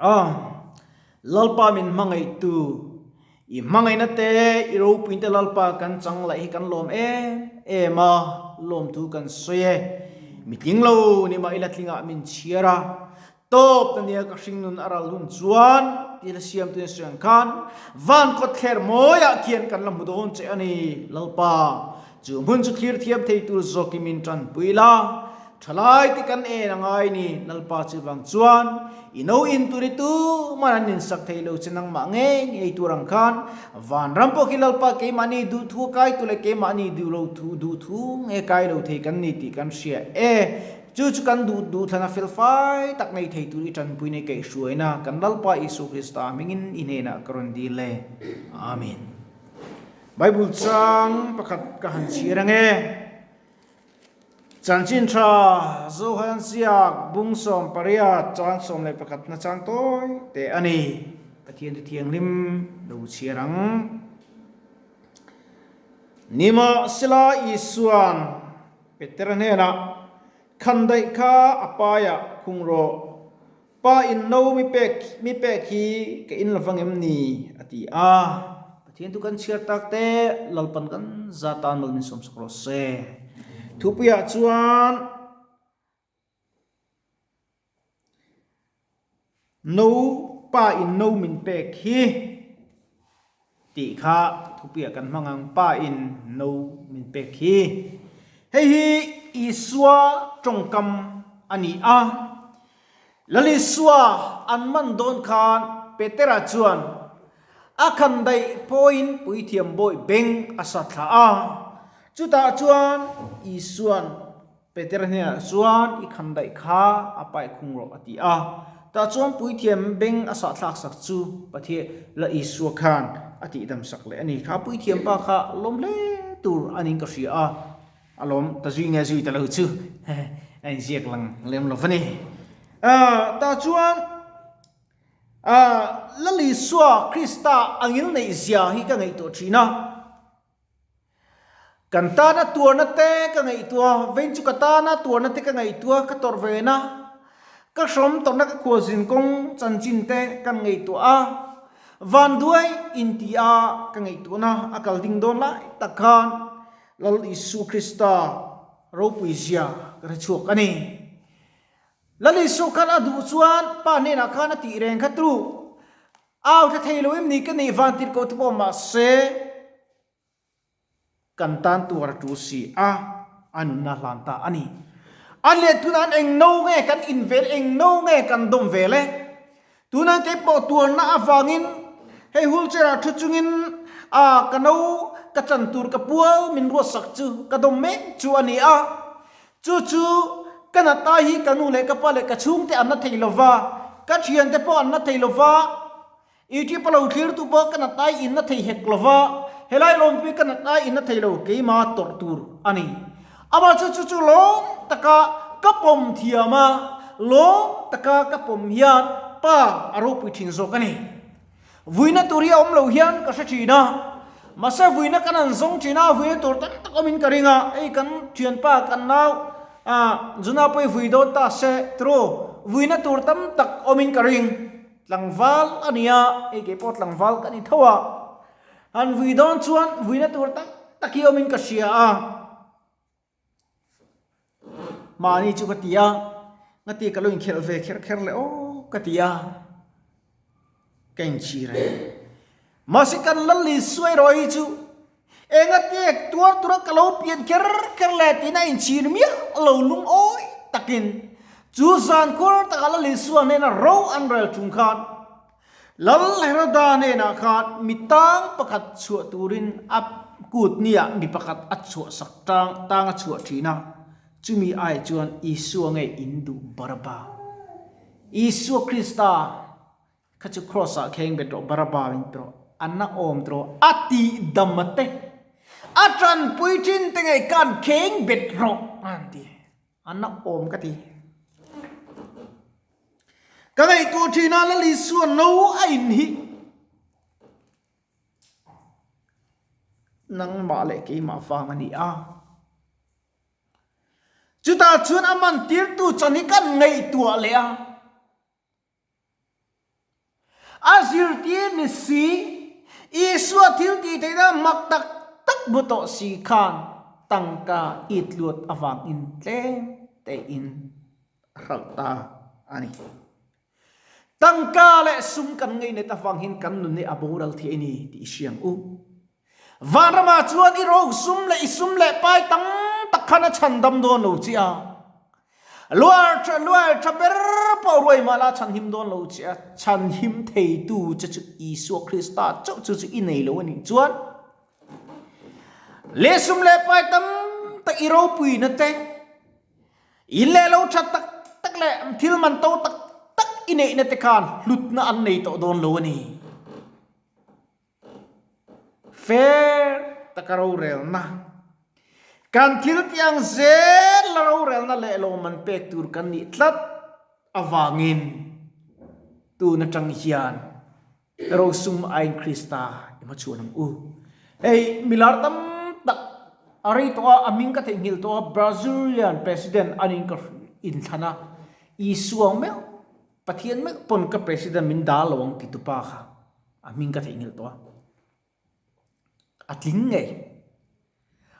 A Lalpa min hmangaihtu i hmangaihna te i ropuinte Lalpa kan chang laih hi kan lawm em em a, lawmthu kan sawi e. Mi tling lo ni mah ila tlingah min chhiar a, Tawp na nia ka hringnun a ral hun chuan ti la siamtu in sawi ang khan van kawt thler mawiah khian kan la hmu dawn che a ni Lalpa. Chu hmun chu thlir thiam thei tur zawkin min tanpui la, thalai te kan en a ngai ni Lalpa chuvang chuan i no in tur i tuman an insak thei lo che nangmah ngei ngei tur ang khan vanram pawh khi Lalpa keimahni duhthu a kai tu leh keimahni duh lo thu duhthu nge kai lo thei kan ni tih kan hria e. Chu chu kan duh duh thlana fel fai tak nei thei tur i tanpui nei kaihhruaina kan Lalpa Isua Krista hmingin i hnenah ka rawn dil e. Amen. Bible chang pakhat ka han chhiar ange. Chanchin tha Johan ziak bung 18 chang 11 na chang tawi te a ni. Pathian chu thianghlim lo chhiar ang. Nimahsela Isuan Petera hnenah, Khan daih kha a paiah khung rawh, Pa in no mi pek mi pek hi ka in lo vang em ni? a ti a. Pathian chu kan chhiar tak te, Lalpan kan za tan mal min sawmsak rawh se. Thupuiah chuan No pa in no min pek hi tih kha thupuiah kan hmang ang, pa in no min pek hi. Hei hi Isua tawngkam a ni a. Lal Isua an man dawn khan Petera chuan a khan daih pawhin puithiam bawi beng a sa thla a. Chutah chuan Isuan Peter hnenah chuan, I khan daih kha a paih khung rawh, a ti a. Tah chuan puithiam beng a sahthlak sak chu Pathian la Isua khan a tihdam sak leh a ni. Kha puithiam pa kha lawm hle tur a niin ka hria a, a lawm ta zui nge zui ta lo chu a inziak lang lem lo va ni. Tah chuan Lal Isua Krista angil neih zia hi ka ngaihtuah thin a. Kan tana tuarna te ka ngaihtuah, vein chu ka tana tuarna te ka ngaihtuah, ka tawrh ve na, ka hrawm tawrhna ka khualzin kawng chanchin te kan ngaihtuah a, vanduai inti a ka ngaihtuahna a kal ding dawn lai tak khan Lal Isu Krista ropui zia ka hre chhuak a ni. Lal Isu khan a duh chuan Pa hnenah khan a tih reng kha tu Au tha thei lo em ni ka neih van tir ko te pawh mahse kan tan tuar a tul si a, a nunna hlan ta a ni. A leh tunah an eng no nge kan in vel eng no nge kan dawm vel e. Tunah kei pawh tuarna avangin hei wheelchair ah thu chungin a ka no ka chan tur ka pual min ruatsak chu ka dawm mek chu a ni a. Chu chu ka nata hi ka nu leh ka pa leh ka chhungte an la thei lo va, ka thiante pawh an la thei lo va, YouTube a lo thlir tu pawh ka nata hi in la thei hek lo va, helai lawmpui ka nata hi in la thei lo, keima tawrh tur a ni. Amah chu chu chu lawm taka ka pawm thiam a, lawm taka ka pawm hian pa a ropui thin zawk a ni. Vuina tur hi a awm lo hian ka hre thin a, mahse vuina kan han zawng thin a, vuina tur tam tak awmin ka ring a, hei kan thianpa kan nau ah Juna pawh hi vui dawn ta se tiraw, vuina tur tam tak awmin ka ring, tlangval a nia, hei kei pawh tlangval ka ni tho a, han vui dawn chuan vuina tur tam tak hi awmin ka hria a. Mahni chu ka ti a, ngati ka lo inkhelh ve kher kher leh aw ka ti a, ka inchhir e. Mahse kan Lal Isua erawh hi chu engati tuar tura ka lo pian kher kher leh tiin a inchhir miah lo lungawi takin chu zan khur takah Lal Isua hnena ro an rel chung khan Lal Heroda hnenah khan mi tang pakhat chhuah turin a kut niah mi pakhat a chhuahsak tang tang a chhuah thin a, chumi ai chuan Isua nge in duh Baraba? Isua Krista kha chu Kraws-ah kheng bet rawh, Baraba min ti rawh, a na awm ti rawh, a tih dam a te, a tanpui thin te ngei khan kheng bet rawh a han ti. A na awm ka ti. Ka ngaihtuah thin a, Lal Isua no a in hi nangmah leh keimah vang a ni a. Chutah chuan a man tirtu chan hi kan ngaihtuah leh a. ni si, Isua thil tih theihna mak tak tak hmu tawh si khan tangka it luat avangin tlem tein a hralh ta a ni. Tangka leh sum kan ngeinet avang hian kan nun hi a boral thei a ni tih i hria ang u. Vanramah chuan i ro sum leh i sum leh pai tam tak khan a chhandam dawn lo che a. Luar tha luar tha ber pawh ruai mah la chhanhim dawn lo che a, chhanhim theitu che chu Isua Krista chauh chu chu i nei lo a nih chuan leh sum leh pai tam tak i ropuina te In leh lo tha tak tak leh thil man to tak tak i neihna te khan hlutna an nei tawh dawn lo a ni. Fair taka rorelna, Kan thil tih ang zel la rorelna leh lawmman pek tur kan nih tlat avangin tun atang hian Rosum aiin Krista i hmachhuan ang u. Hei milar tam tak a rei tawh a, a hming ka theihnghilh tawh a, Brazilian President a niin ka inthlan a, Isua meuh, Pathian meuh pawn ka President min dal lo ang ti tupa kha a hming ka theihnghilh tawh a. A tling ngei.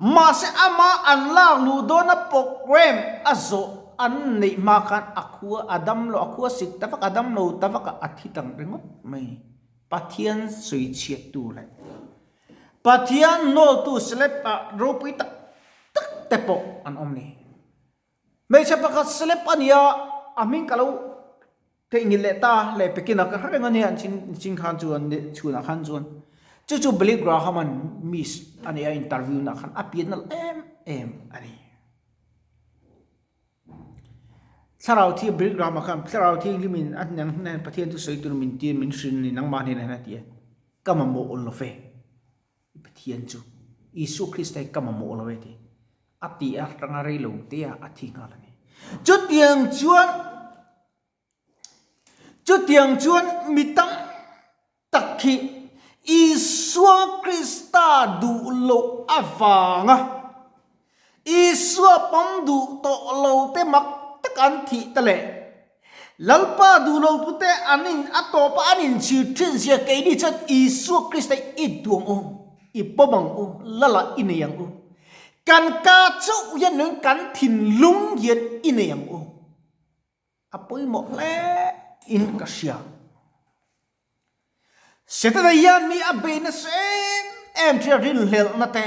Mahse ama an lak luh dawna program a zawh an neih hma khan a khua a dam lo, a khua sik ta vak, a dam lo ta vak a, a thi tang ringawt mai. Pathian sawichhiat tu leh Pathian nawltu celeb ah ropui tak tak te pawh an awm ni. Hmeichhe pakhat celeb a nia, a hming ka lo Theihnghilh leh ta leh pekin a ka hre reng a nia an chin chin khan chuan chhunah khan chuan chu chu Billy Graham an miss a nia interview na khan a pian nalh em em a ni. Thlarau thi Billy Graham a khan thlarau thianghlimin a hnen hnen Pathian chu sawi tur min tir min hrin ni nangmah hnenah hian a ti a ka mamawh awl lo ve Pathian chu Isua Krista hi ka mamawh lo e ti a ti a tanga rei lo te a a thi nghal a ni. Chutiang chuan Chutiang chuan mi tam tak hi Isua Krista duh loh avanga Isua pawm duh tawh lo te mak tak an thih ta leh Lalpa duh lo tute an in a tawpa an inchhir thin zia keini chuan Isua Krista hi i duh ang u, i pawm ang u, Lala i nei ang u. Kan ka chauh hian nung kan thinlung hian i nei ang u. A pawimawh hle in ka hria. Setana hian mi a bei nasa em em thin a, rinhlelhna te,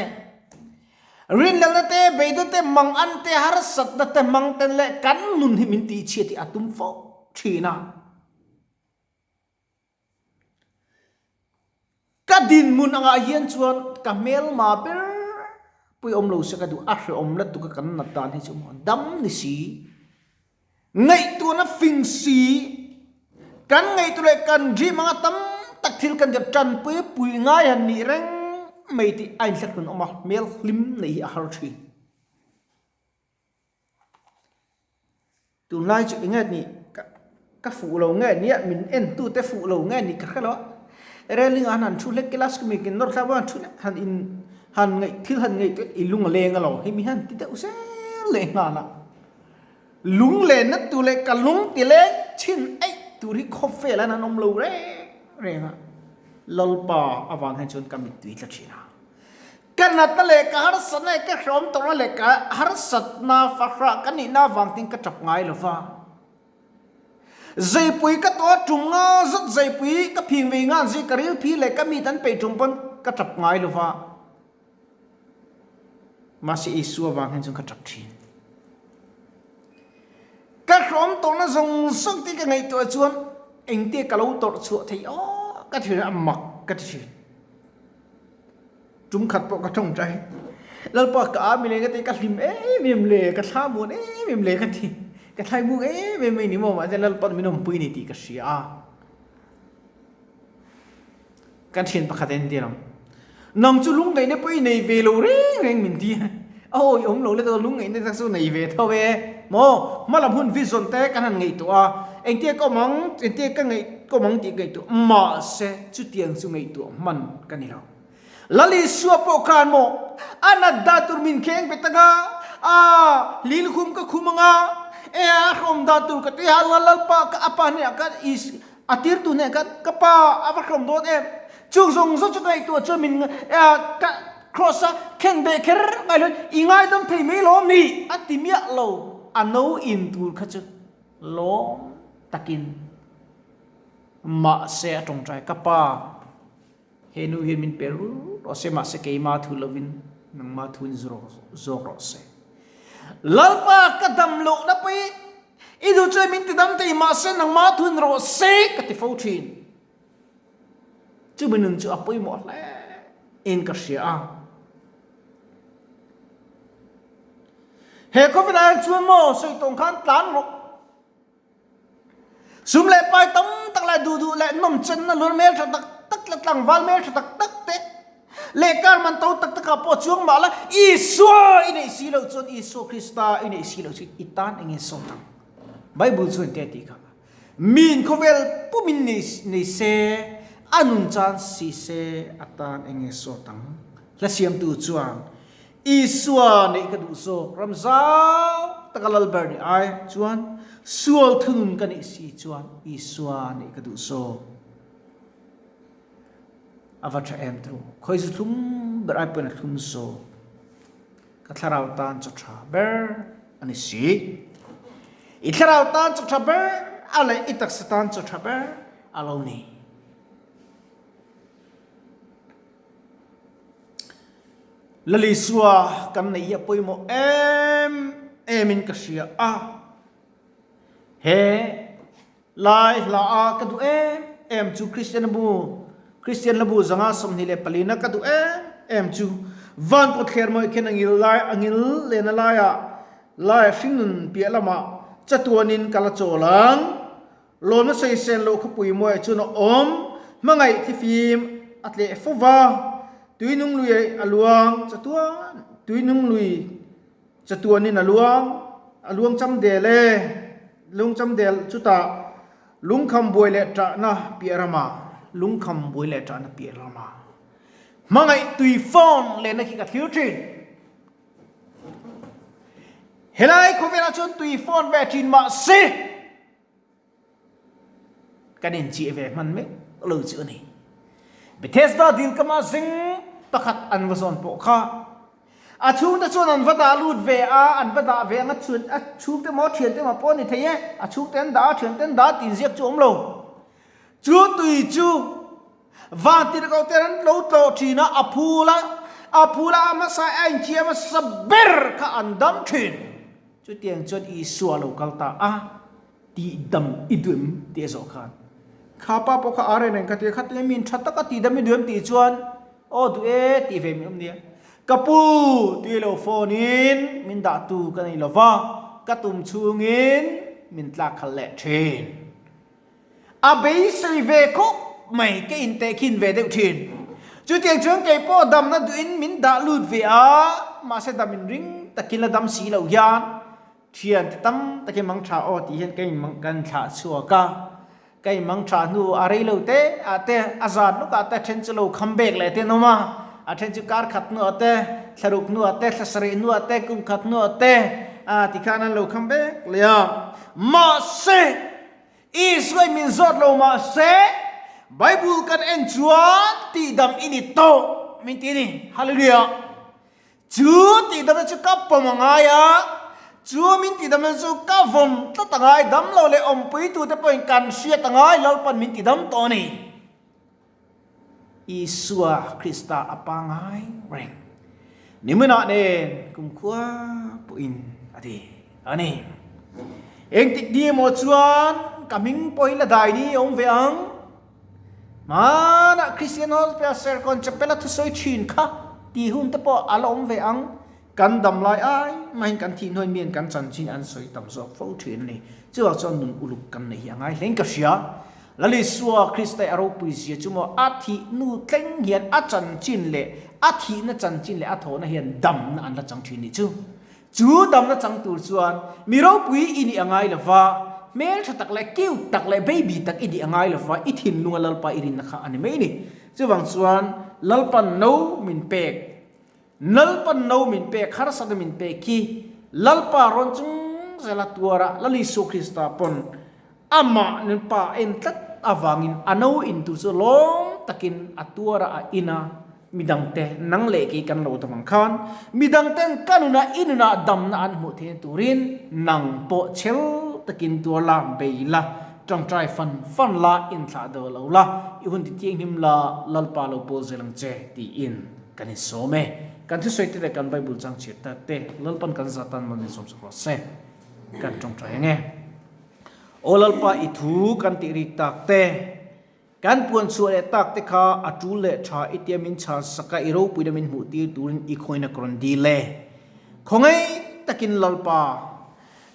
rinhlelhna te, beidawng te, mangan te, harsatna te hmang ten leh kan nun hi min tihchhiat hi a tum fo thin a. Ka dinhmun angah hian chuan ka hmelma ber pui awm lo se ka duh, a hrehawm lutuk a kan nat dan hi chu maw dam ni si, ngaihtuahna fing si, kan ngaihtuah leh kan dream anga tam tak thil kan tia tanpui pui ngai han nih reng mai tih a inhlat hun awm a, hmel hlim neih hi a har thin. Tunlai chu enge nih ka fuh lo nge nia min en tu te fuh lo nge nih ka hre lo a railing ah han thu hlek class ka mi kin nawr thlak han thu hlek han in han ngaih thil han ngaih te i lung a leng a lo hemi hian ti deuh zel leh nghal a lung len na tur leh ka lung ti leng chhin eih tur hi khawvel ah hian an awm lo reng reng a Lalpa avang hian chuan ka mittui tla thin a. Ka natna leh ka harsatna leh ka hrehawm tawrhna leh ka harsatna fahrah ka nihna avang tin ka tap ngai lo va. Zeipui ka tawh tum nga zat zeipui ka phing vei ngan zui ka ril phi leh ka mit an peih tum pawn ka tap ngai lo va. Mahse Isua avang hian chuan ka tap thin. Ka hrehawm tawrhna zawng zawng te ka ngaihtuah chuan engtia ka lo tawrh chhuah theih aw ka ti a mak ka ti thin. Tum khat pawh ka tawngtai. Lalpa ka a mi le ka ti ka hlim em em le ka thla muan em em le ka ti ka thlai buk em em mai ni maw mahse Lalpa min awmpui ni tih ka hria a. Kan thian pakhat en tir ang. Nang chu lungngaihna pawh i nei ve lo reng reng min ti a. A awi awm lo le tawh lungngaihna tak chu nei ve tho e. Maw hmalam hun vision te kan han ngaihtuah a. Engtia ka awm ang engtia ka ngaih ka awm ang tih ka ngaihtuah mahse chutiang chu ngaihtuah hman ka ni lo. Lal Isua pawh khan maw a nat dan tur min kheng pe tak a, a lilkhum ka khum ang a, e a hrehawm dan tur ka ti hal ang a, Lalpa ka a pa hnenah khan Is. A tirtu hneh khan, Ka pa, a va hlawm dawn em? Chung zawng zawng chu ka ngaihtuah chuan min ka Kraws a khen beh kher ngai lo, i ngaidam thei mai lawm ni? a ti miah lo. A no in tur kha chu lawm takin mahse a tawngtai, Ka pa, he nu hian min pe rul rawh se, mahse keima thu lovin nangma thu in zawk rawh se. Lalpa, ka dam lohna pawh i duh chuan min ti dam thei, mahse nangma thu in rawh se ka ti fo thin. Chumi nun chu a pawimawh hle in ka hria a. He khawvel ah hian chuan maw sawi tawng khan tlan rawh. Sum leh pai tam tak leh duh duh leh nawm chenna lur hmel tha tak tak leh tlangval hmel tha tak tak te leh kar man to tak takah pawh chuang mah la Isua i neih si loh chuan Isua Krista i neih si loh chuan i tan eng nge sawt ang? Bible chuan te a tih kha. Miin khawvel pumin nei se, a nun chan si se a tan eng nge sawt ang? Hla siamtu chuan, Isua neih ka duh zawk, ram zau taka lal ber nih ai chuan sual thunun ka nih si chuan Isua neih ka duh zawk. A va tha em thu, khawi zu thlum ber ai pawhin a thlum zawk. Ka thlarau tan chaw tha ber a ni si. I thlarau tan chaw tha ber a leh i taksa tan chaw tha ber a lo ni. Lalisua kan neih hi a pawimawh em em in ka hria a. He lai hla a ka duh em em chu Kristian bu Kristian la bu zanga 24 na ka duh em em chu van kawt thler mawi khen angil lai angil lena laia lai hringnun piah lamah chatuanin ka la chawl ang. Lawmna sawisel loh khawpui mawiah chuan a awm. Hmangaih thifim a tleh fo va, tuinung lui a luang chatuan tuinung lui chatuanin a luang a luang cham del e, lung cham del chutah lungkham buai leh ṭahna piah ramah lungkham buai leh ṭahna piah ramah hmangaih tui fawn lehna khi ka thlir ṭhin. Helai khawvelah chuan tui fawn ve ṭhin mah se kan inchiah ve hman mek lo chu a ni. Bethesda dil kama zing pakhat an va zawn pawh kha a chhungte chuan an va dah lut ve a, an va dah ve ang a chhun a chhungte maw thiante maw pawh a ni thei e, a chhungte an dah a thiante an dah a tih ziak chu a awm lo. Chu tui chu vantirhkoh ten an lo tlawh thin a, a phul a, a phul a a hmasa a inchiah hmasa ber kha an dam thin. Chutiang chuan Isua a lo kal ta a, Tihdam i duh em? tih a zawh khan. Kha pa pawh kha a reng reng ka ti a, khatia min tha taka tihdam i duh em tih chuan, Aw duh e tih ve min awm nia. Ka pu tui lo phone in min dah tu ka nei lo va, ka tum chhungin min tlak khalh leh thin. A beisei ve khawp mai, ka intehkhin ve deuh thin. Chutiang chuan kei pawh damna duhin min dah lut ve a, mahse dam in ring takin la dam si lo hian Thian ti tam takin mang tha aw tih hian ka in kan thlah chhuak a, ka in mang tha hnu a rei lo te ah te a zan luk ah te a then chu lo kham bek leh te an awm a, a then chu kar khat hnu ah te, thlaruk hnu ah te, thla sarih hnu ah te, kum khat hnu ah te ah tikhan an lo kham bek leh a. Mahse, Israel min zawt lo mahse Bible kan en chuan tihdam i ni tawh min ti a ni. Hallelujah! Chu tihdamna chu ka pawm a ngai a, chu min tihdamna chu ka vawm tlat a ngai, dam lo leh awmpuitute pawhin kan hriat a ngai, Lalpan min tidam tawh a ni. Isua Krista a pangai reng. Niminah nen kumkhua pawhin a ti a ni. Engtik ni emaw chuan ka hming pawhin la dai ni a awm ve ang. Hmanah Christian Hospital Serkawn Chapel a thusawi thin kha tih hun te pawh a la awm ve ang. Kan dam lai ai mahin kan thih hnuai mian kan chanchin an sawi tam zawk fo thin a ni. Chuvang chuan nun uluk kan neih hi a ngai hlein ka hria. Lal Isua Krista a ropui zia chu maw a thih nu tleng hian a chanchin leh a thihna chanchin leh a thawhna hian damna an la chang thin nih chu. Chu damna chang tur chuan mi ropui i nih a ngai lo va, hmeltha tak leh cute tak leh baby tak i nih a ngai lo va, i thinlunga Lalpa i rinna kha a ni mai a ni. Chuvang chuan Lalpan no min pek, Lalpan no min pek, harsatna min pek khi Lalpa rawn chung zela tuara Lal Isua Krista pawn amah nun pa a en tlat. avangin a no in tur chu lawm takin a tuar a, a in a, midangte nang leh kei kan lo dam ang khan midangten ka nunah i nunah damna an hmuh theihna turin nang pawh chhel takin tuar la, bei la, tangtai fan fan la, inthlah deuh lo la, i hun ti thianghlim la, Lalpa lo pawl zel ang che tiin kan insawm e. Kan thusawi te leh kan Bible chang chhiat tak te Lalpan kan zatan mal min sawm sak rawh se. Kan tawngtai ang e. Aw Lalpa i thu kan tih rik tak te, kan puan chhuah leh tak te kha a tul leh tha i tia min chhan sak a, i ropuina min hmuh tir turin i khawina ka rawn dil e. Khawngaih takin Lalpa,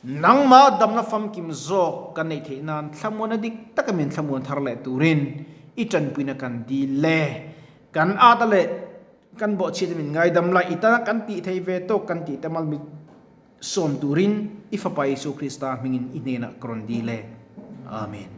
nangmah damna famkim zawk kan neih theih nan thlamuana dik taka min thlamuan thar leh turin i tanpuina kan dil e. Kan ata leh kan bawhchhiat min ngaidam la, i tana kan tih thei ve tawk kan tih te mal mit Sawm turin i Fapa Isua Krista hmingin i hnenah ka rawn dil e. Amen.